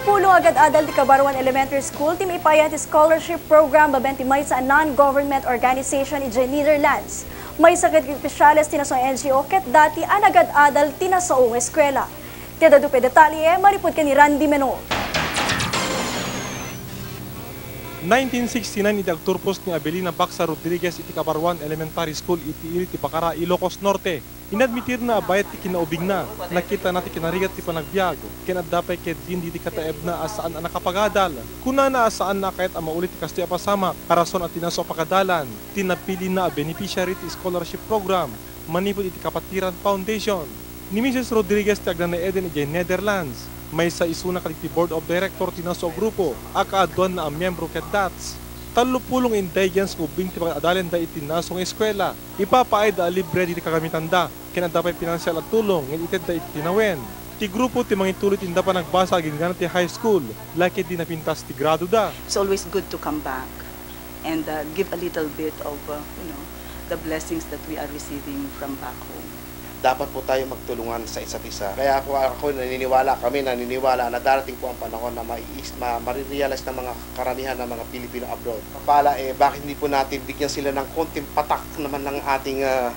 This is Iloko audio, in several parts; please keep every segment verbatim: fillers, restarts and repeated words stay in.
Pulong a gad-adal ti Kabaruan Elementary School ti maipaayat ti scholarship program babaen ti maysa a non-government organization idiay Netherlands. Maysa kadagiti opisyales ti nasaong N G O ket dati a nagad-adal ti nasaong eskuela. Ti adu pay a detalye, manipud ken ni Randy Menor. Nineteen sixty-nine idi agturpos ni Abelina Baxa Rodriguez iti Kabaruan Elementary School iti ili ti Bacara, Ilocos Norte. Inadmitirna a bayat ti kinaubingna, nakitana ti kinarigat ti panagbiag, ken adda pay ketdin dagiti kataebna a saan a nakapagadal. Kunana a saanna a kayat a mauli ti kastoy a pasamak, a rason a ti nasaong a pagadalan ti napilina a beneficiary ti scholarship program manipud iti Kapatiran Foundation. Ni Misis Rodriguez ti agnanaeden idiay Netherlands. Maysa isuna kadagiti board of director ti nasaong a grupo a kaaduanna a miyembro ket dats. Tallo pulong a indagians nga ubbing ti pagad-adalenda iti nasaong a eskuela. Ipapaayda a libre dagiti kagamitanda, ken adda pay pinansial a tulong nga itedda iti tinawen. Ti grupo ti mangituloy ti inda panagbasa aginana ti high school, la ketdi napintas ti gradoda. It's always good to come back and, uh, give a little bit of, uh, you know, the blessings that we are receiving from back home. Dapat po tayo magtulungan sa isa't isa. Kaya po ako naniniwala, kami naniniwala na darating po ang panahon na maiis-, ma-, marirealize ng mga karamihan ng mga Pilipino abroad. Kapala, eh, bakit hindi po natin bigyan sila ng konting patak naman ng ating, ah,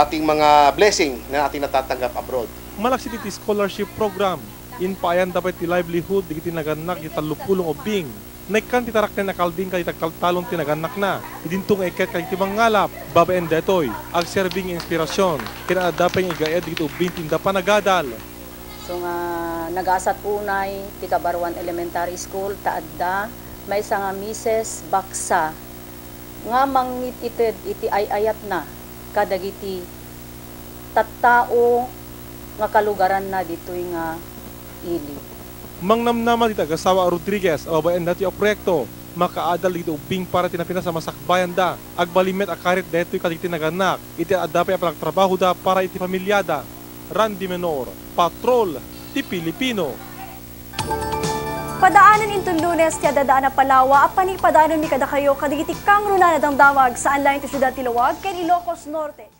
ating mga blessing na ating natatanggap abroad? Malaksid iti scholarship program, impaayanda pay ti livelihood dagiti nagannak iti tallo pulong ubbing. Naikkan ti taraknen a kalding kadagiti agtaltalon ti nagannakna. Idinto nga ikkat kadagiti mangngalap. Babaen daytoy, agserbi nga inspirasyon, ken adda pay nga igaed dagiti ubbing ti inda panagadal. So nga nagasat unay ti Kabaruan Elementary School ta adda maysa nga Misis Baksa nga mangit-ited iti ay-ayatna kadagiti tattao nga kalugaranna ditoy nga ili. Mangnamnama dagiti agasawa a Rodriguez a babaen daytoy a proyekto, makaadal dagiti ubbing para ti napinas a masakbayanda. Agbalin met a karit daytoy kadagiti nagannak iti adda pay a panagtrabahoda para iti familiada. Randy Menor, Patrol ti Pilipino. Padaanen inton Lunes ti adda-addaan a palawa a panipadanonmi kadakayo kadagiti kangrunaan a damdamag saan laeng ti siudad ti Laoag ken Ilocos Norte.